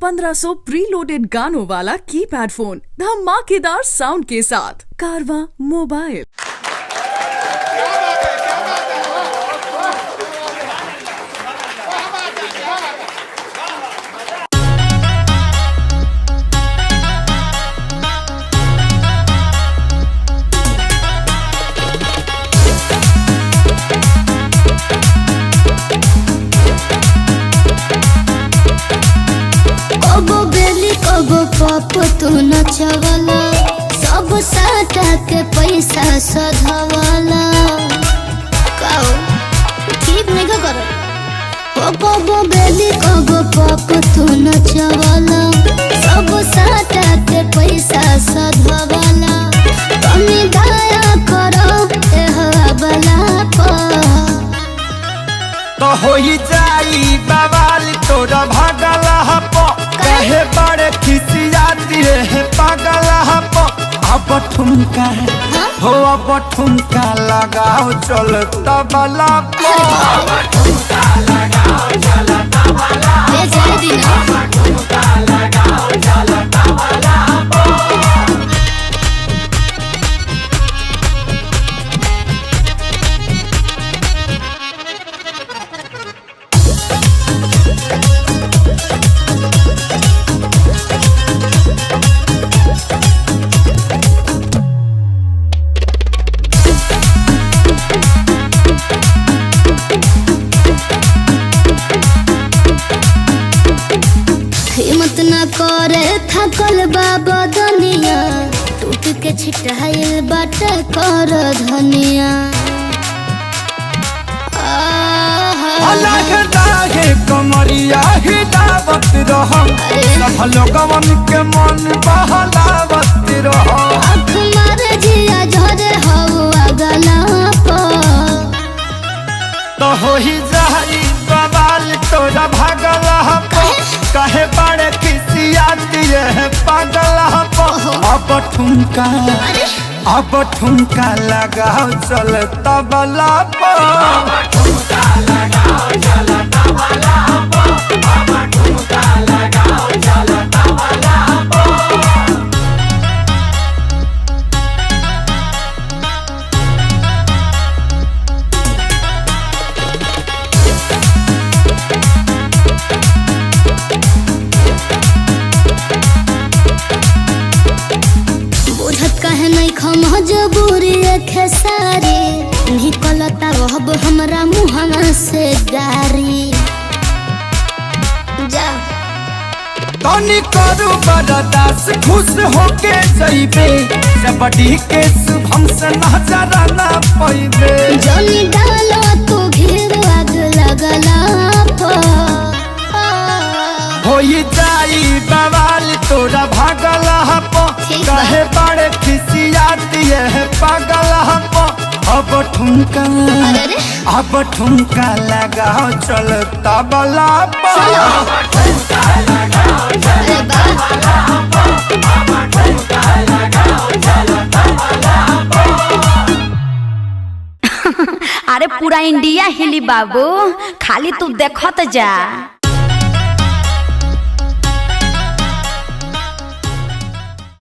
1500 preloaded गानों वाला keypad phone धमाकेदार साउंड के साथ। कारवा मोबाइल। कबो बेली कबो पप तू नचवला, सब साटा के पैसा सधवला। काओ ठीक नहीं करो। ओ कबो बेली कबो पप तू नचवला, सब साटा के पैसा सधवला। कमी दया करो ए हवा बला पर। तो होई जाई बवाल तोरा भागल हप, कहे बड़े खिसियाती रे पागल हप। अब ठुमका हो, अब ठुमका लगाओ चल तबला पर। बेचारे दिना। हिम्मत न करे थकल बा बदनिया, टूट के छिटाइल बाट कर धनिया। आहा। अलग दाहे कमरिया हिलावत रहो, सब लोगवन के मन बहलावत रहो। आँख मारे जिया झरे हवा गला पर। तो होई जाई बवाल तोरा भागल हप, कहे बड़े खिसियाती रे पागल हप। अब ठुमका, अब ठुमका लगाओ चल तबला पर। बुझत काहे नहीं खम मजबूरी खेसारी, निकलता रहब हमरा मुहवा से गारी। जा। तनी करू बरदास खुश होके जइबे, सबडी के शुभम से नजर ना पैबे। जनी डालो तू घिर आग लगला पर। होई जाई बवाल तोरा भागल हप, ठीक बा। कहे बड़े खिसियाती है पागल हप। अब ठुमका, अरे रे। अब ठुमका लगाओ चल तबला पर। अरे बा। अरे पूरा इंडिया हिली बाबू, खाली तू देखत जा।